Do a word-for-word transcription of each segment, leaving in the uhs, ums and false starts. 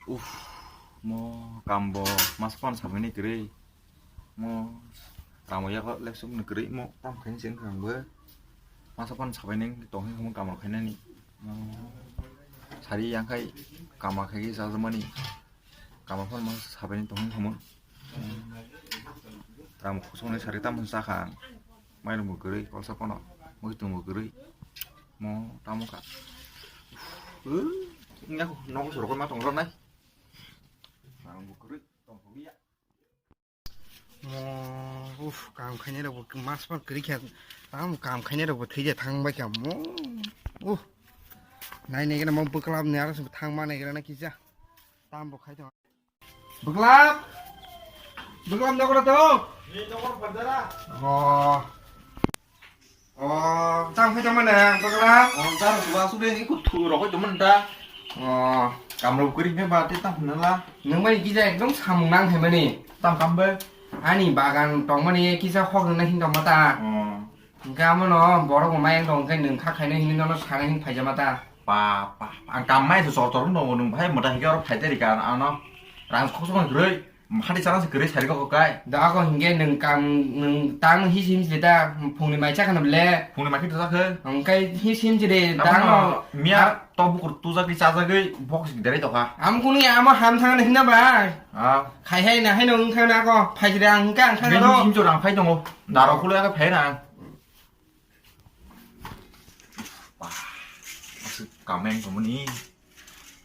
Uff, mo kambo masa pan sabaini kwrwi. Mo ramo yago leksuk ni kwrwi mo tam khaini chwng kha ang bo. Masa pan sabaini tongwi khamung kamrok khainani. Mo sari yang khai kama khai khe chajakmani. Kama phano masa sabaini tongwi khamung. Ramo khosoknwi sari tam cha kha ang. Mairung bo kwrwi kolsa phano. Mui tung bo kwrwi. Mo tamo kha. Uff, wngya nogo sorokma tong rwnai. Ramo bo kwrwi tong phobia. Mo, uff, kam khainai rok bo mas ma kwrwi kha. Tamo kam khainai rok bo thwi de thang bai kha mo. Uff. Nai nai gana mo bwklap ni aro thang ma nai gana kisa. Tam bo khai tong. Bwklap. Bwklap nokra to. Ni nokra pardara. Oh. Oh, tang phai tongmani, ang tongla. Oh, jar tu asuk de, ikut thu rokoi temen ta. Oh. Kamrok kering phe ba, te tang phunala. Nwng bai kisa ekdom samung nang hai mani. Tang kam be. Ani bagan tongmani kisa hok nang hin tongma ta. Oh. Hingke amono borok bo mayang tong khe nwng kha khainai hinwi nono sana hin phaijama ta. Pa, pa, ang kam mai se chor chor wng tongo, nwng bahai mwtai hingke oro phai teri ka ano. Rang khosok kwrwi. Hati chana se kwrwi sari kok kai. Da ako hingke nwng kam nwng tang his him se da phungni mai chakha na ble. Phungni mai khe thajak khe. Hingke his him se de Abo tang no no miya to bukur tujagwi chajagwi box derai tokha. Am kunu ya amo ham thang na hina ba. Ah. Khai hai na hai no wng thang na ako phai se de ang hingke ang thang Bini no. Him chor ang phai tongo. Daro kulo ya phai na. Wah, aswk kameng tongmani.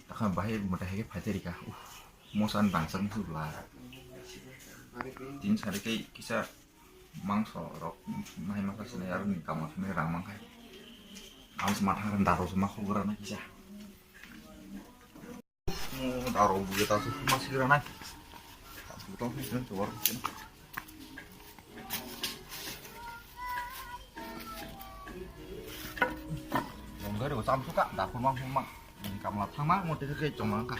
Takha bahai mwtai hai khe phai teri ka. Uff, mosa ni rangchak ni sukla. Tin sari khe kisa mangso rok nai masa sinai aro ni kama sinai rang mang khai. Ang se matha rang daro se ma khulgra na kisa. Daro buya ta su ma sigra nai. Butong sini sini keluar sini. Longgar yo sam suka dapur mang mang. Ini kamla thama mo teke ke chong mang ka.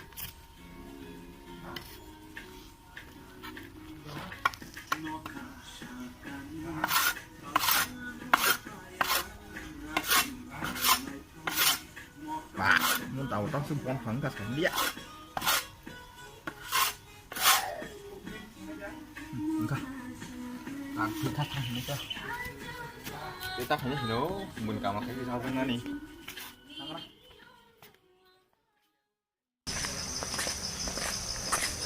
Ba, mun tahu tahu sih bukan pangkas kan dia. Enggak. Kita tahu ini tuh. Kita tahu ini loh, mun kamar kayak gitu nih.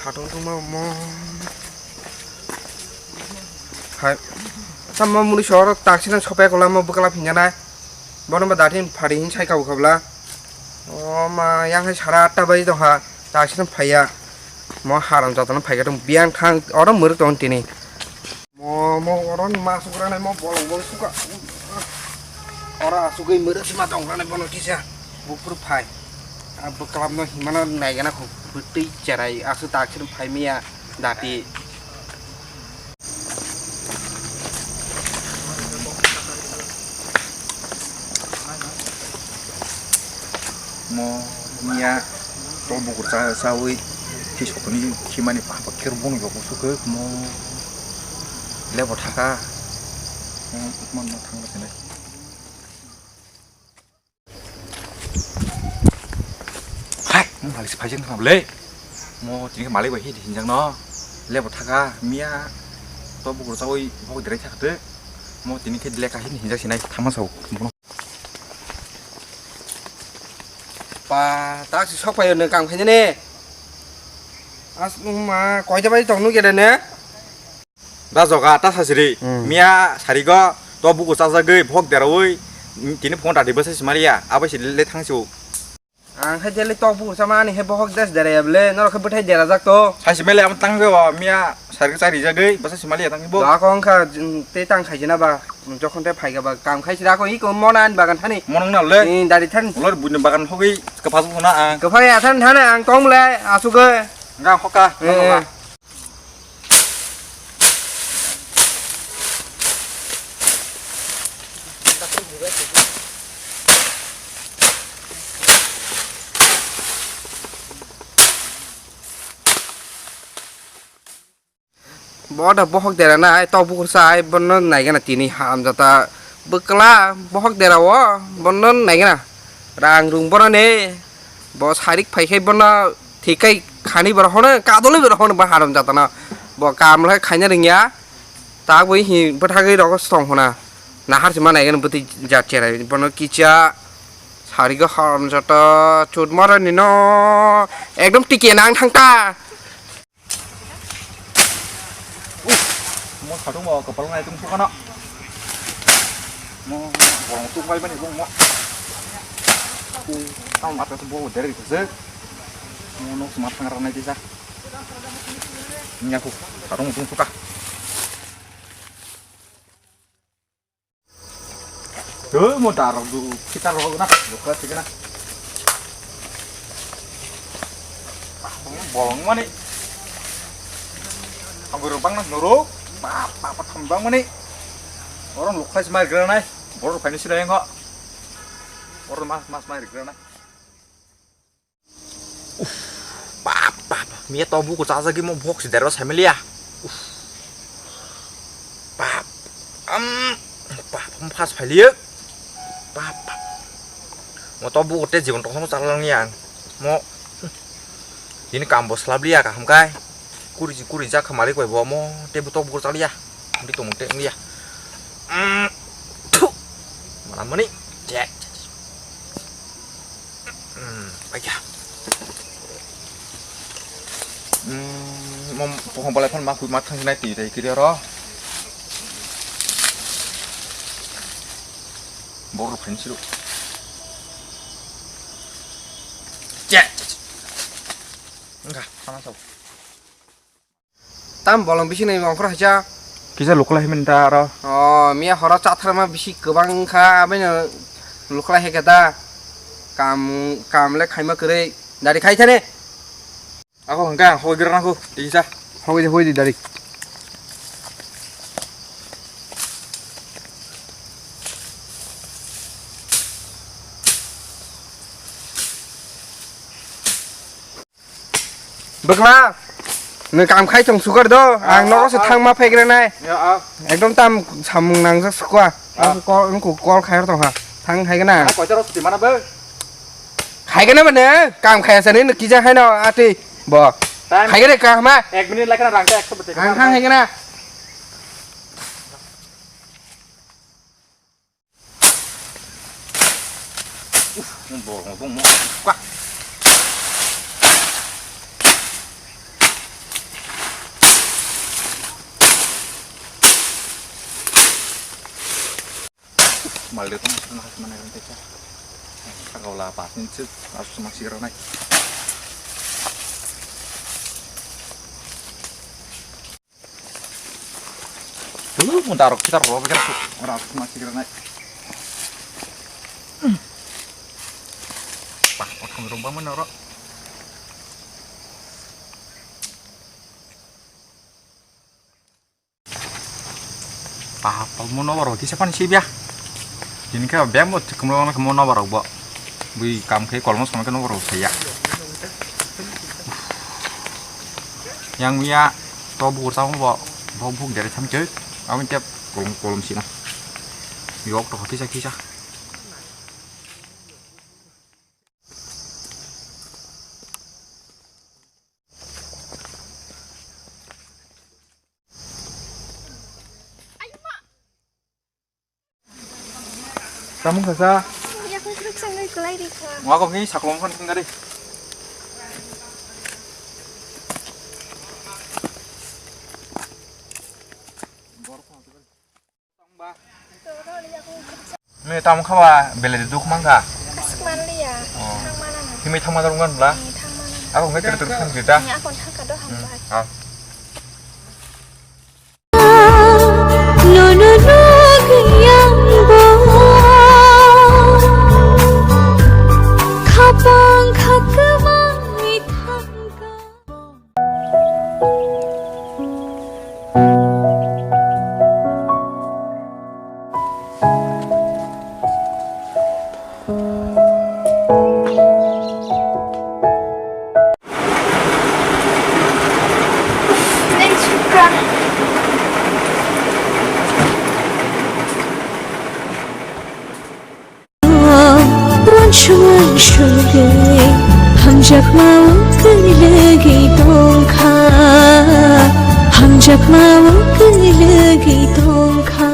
Satung tungma mo. Hai. Tamo muni sor taksina sope kola mo bwkla phinjanai. Bono ba datin phari hin sai kau khabla. O ma yang hai sara atta bai tongkha. Taksina phaiya. Mo haram jatana phaika tong biang khang oro muruk tong tini. Mo, mo, oro ni ma asuk rwnai mo bolong bolong suka. Oro asugwi mwrwk sima tong rwnai bono kisa. Buphuru phai. A bwklap no himano naigana kho bwtwi cherai aswk tak sini phai miya dati. Mo miya to bukur cha chawi khi sokoni khimani papa kher bung yok sukhe mo lebo thaka. Mo man ma thang sinai. Hai, mo malik se phaijak na le. Mo tini malik bai hi hinjak no. Lebo thaka miya to bukur chawi bok derai thakte. Mo tini khe leka hi hinjak sinai thama sao. Pa, tak si sok payo nung kam khainani. As nung ma koita bai tong nung gede ne? Da joga ta sasiri. Hmm. Miya sarigo to buku chajagwi bok derawi tini phone radi bwsa simaliya abai si le thangsiu. Ang khe jeli tok buku chamani he bohok des deraya bele norok khe bwthai derajak to. Saisi mele am tangbe wa miya sarigo chari jagwi bwsa simaliya tangbo. Da ko wngkha, mm, te tang khaijina ba. Jokhon te phaikha ba, kam khai sira ko, iko mona ani bagan thani. Monong na le? Ni dari than. Lor buini bagan hogwi kwphajak na ang. Kwphai athan thani ang tong le, asugwi. Nga hoka, eh, hoka. Bo da bohok dera nai, tok bukur sai, bono naigana tini hamjata bwkla bohok dera o, bono naigana rang rung bono ne, bo sarik phai khai bono thik khai khani borok hono, kadolwi borok hono ba haram jatano. Bo kam lai khaina rwngya. Tak bo hi bwthagwi rogo stong hona. Nahar se manai gani bwtwi jat cherai. Bono kicha sarigo haram jata chut mara nino. Ekdom tike nang thangta. Uff, mo satung mo kapal ngai tung sukana. Mo bolong tung bai bani bong mo. Ku tang mata tu bo derek tu se. Mo nok smart tang rang nai disa. Nyaku satung tung suka. He, mo darok du, kita rok na, rok ka tigana. Bolong mani. Anggur bang na nuru, pa pa pa tham bang mani. Orang lukhai smai gra nai, bor phai ni sila yang ho. Orang mas mas mai gra nai. Uff, bap, bap, miya to buku chajagwi mo bok si derba saimaliya. Uff. Bap. Am, bap, mo phas phailiyo. Bap, bap. Mo to buku te jibon tongsa mo chalangni ang. Mo, ini kam bo slabliya kaham kai. Kuri ji kuri jak khamari koi bo mo te bu to buku chaliya. Di tong te ngliya. Mm, thu. Mana mani. Cek. Hmm, baikha. Hmm, mom pohong balai phano ma hui ma thang nai twi tei kiri oro. Bor rok phaini siro. Che. Engkha, sana sao. Tam bolong bisi nai ongkhor hacha. Kisa lukla himen da aro. O, miya horo chatharma bisi kwbang wngkha, abino lukla heke da. Kam, kam le khaima kwrwi. Dari khai thani. Ako hwnkha, hoi gra nangkho, tisa. Hoi di, hoi di, dari. Bwkla, nwng kam khai tong sukar do, ang nogo se thangma phaigra nai. Ya, ah. Ekdom tam samung nangjak sukwa. Ah. Ang kol, ang kol khai tong ha. Thang hai gana. Ang koita rok suti mana be? Hai gana bane, kam khai asani nwng kija hai no ati bo. Time. Hai gana ka ma? Ek minute lai kana rang ekso bete. Ang thang hai gana. Uff, mo borok mo bongmo. Kwa. Uff, mal de tong, tong, tong, mana yang techa. Kagau la pas ni chip, harus sama sirang nai. Lu, mo darok kita rok kira tu. Ora aku masih kira naik. Wah, orang rumah mana ro? Wah, kamu nomor roti siapa nih sih, biar? Ini kayak bem buat kamu nomor nomor rok, Bo. Bui kam khe kolmo songno khe nokbar rok thaiya. Yang miya to bukur tamo bo, bo buk dere tham choi. Aboni tep kolom kolom sina. Yok to kisa kisa. Samung sasa. Yakung kruk sangwi kwlai ri kha. Wako khe saklong phan thang gari. Me tam khawa bele duk mangka. Asik manliya. Oh. Thang manana. Himai thang manarung kan bla? Ni thang manana. Ako ngai ter ter thang jeta. Ni ako thang kado hambai. Ah. Nono nugwi ang bo khapang khakma ithangka. Hamjakma o kwlwgwi tongkha, hamjakma o kwlwgwi tongkha.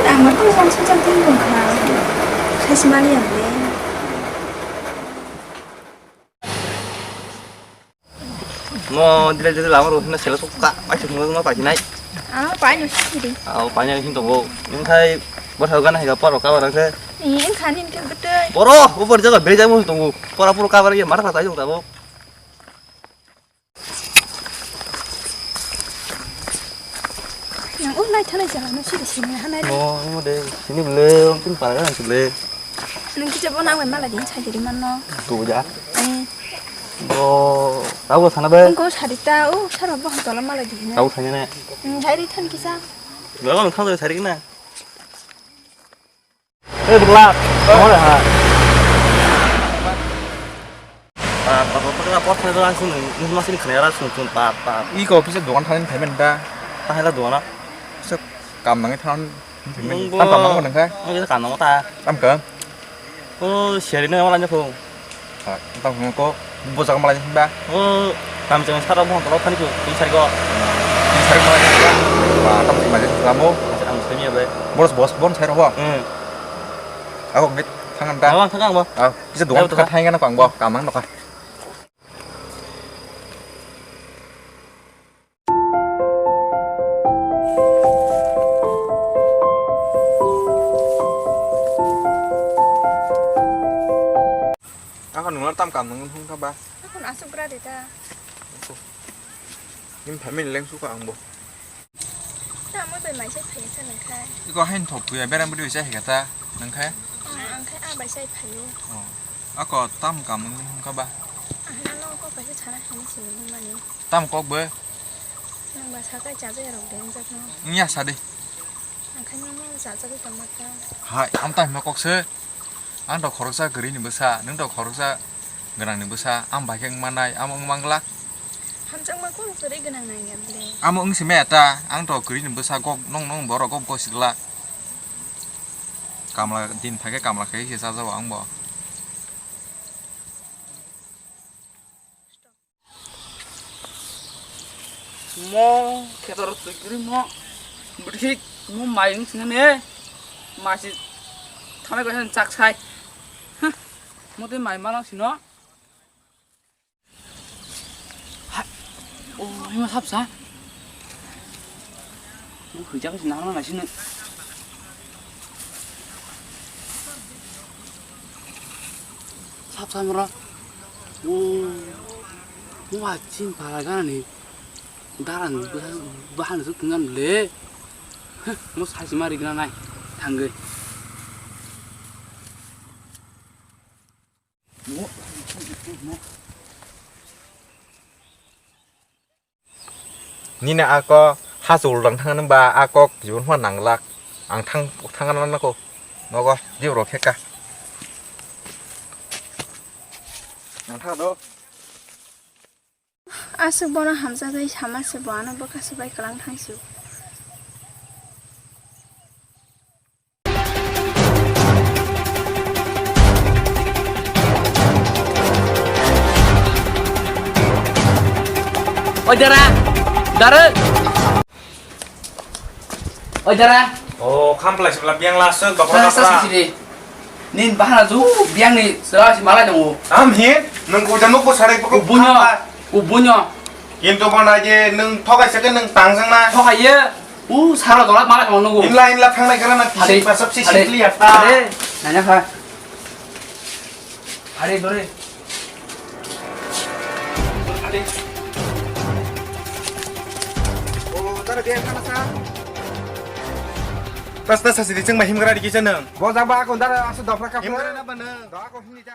Ang ma tong tong sujak tong tong kha. Khaisi mani ang le. Mo dile dile lama ro hina sela sokka, ai sokma ma paji nai. Ah, pai no sidi. Ah, pai nai hin tongo. Nung khai bor hau gana higa poro ka barang se. Ni en khani ke betul. Poro, upor jaga beja mo tongo. Pora poro ka barang ye mara ta jong tabo. Yang oh nai thalai jala no sidi sini hanai. Mo, mo de, sini bele, ong pin para kan bele. Nung kije bo nang mala din chai diri man no. Tu ja. Eh. Bo, tabo sana be. Ong ko sari ta, oh, sar bo tola mala din. Tabo sana ne. Hmm, hai ri than kisa. Lo lo thang sari na. Eh, bla. Mo ha. Pa pa pa pa pa pa pa pa sung, nung masih kena ra sung sung pa pa. Iko bisa dokan thani payment da. Tahela dokan. Bisa kam nangi thang. Nung bo. Tam kam nang nang kha. Nung bisa kam nang ta. Tam kam. Oh, seri na wala nyakho. Ha, tam kam ko. Bo jaga malai ba. Oh, tam jeng sara bo tolo thani ko. Ini sari ko. Ini sari malai ba. Ba, tam jeng malai ba mo. Ang semi ya be. Boros bos bon sari ho. Hmm. Ako ngit thangan ta. Awang thangan bo. Ah, bisa dokan thangan ko ang bo. Kam nang nokha. Ako nungno tam kam nung hung kha ba? Ako asuk gra de ta. Nini family leng suka ang bo. Tamo bai mai sai phai sa nang khai. Iko hain thok puya berang bidi sai hika ta nang khai. Ang khai a bai sai phayo. Oh. Ako tam kam nung hung kha ba? Ang ano ko bai sai chana khai ni sini mani. Tamo kok bo? Nang ba sakai chajakya rok de wngjakno. Wngya sa de. Ang khai nang no chajagwi tongma kha. Hai, amta hima kok se. Ang to khoroksa kwrwi ni bwsa, nwng to khoroksa gwnang ni bwsa, ang bai khe wngma nai, amo wngma glak. Hamjakma kok kwrwi gwnang nang ya ble. Amo wng simi eta, ang to kwrwi ni bwsa gok nong nong borok gok gok si glak. Kamla din phai khe kamla khai se chajago ang bo. Mo khetor twi kwrwi mo. Bwtwi mo mai wng sini ne. Masi thanai kaisa chak sai. Huh. Mo tei mai malang sino. Hai. Oh, ima sapsa. Mo hujak sini nang nang sini. Sap samro. Mo, mo achin pala gana ni. Daran bahan su tungan le. Mo sai sima ri gana nai. Thangge. Nini ako ha chul rang thang ba a kok jibon hwa nang lak. Ang thang thang na nako. Nogo jibro kheka. Ang thang do. Aswk bono hamjakgwi sama se bo ano bwkha swbai kwlang thang su. Oi dara, dara. Oi dara. O khampla sibla biang lasuk dokra dokra. Sasa sidi. Nin bahana ju biang ni sela si malai dongo. Am hin nung ko jano ko sare ko. Ubunyo. Ubunyo. Kintu ko na je nung thokai sake nung tangjang na. Thokai ye. U sara dola mala kamo nugo. Inla inla thangnai kana na kisi pasap si sikli ya ta. Are, nanya kha. Are dore. Are. O tara dia kana sa. Tas tas sidi cheng ma himgra dikisa nang. Bo jaba ko dara asu dopra ka. Himgra na ba nang. Da ko hini ta.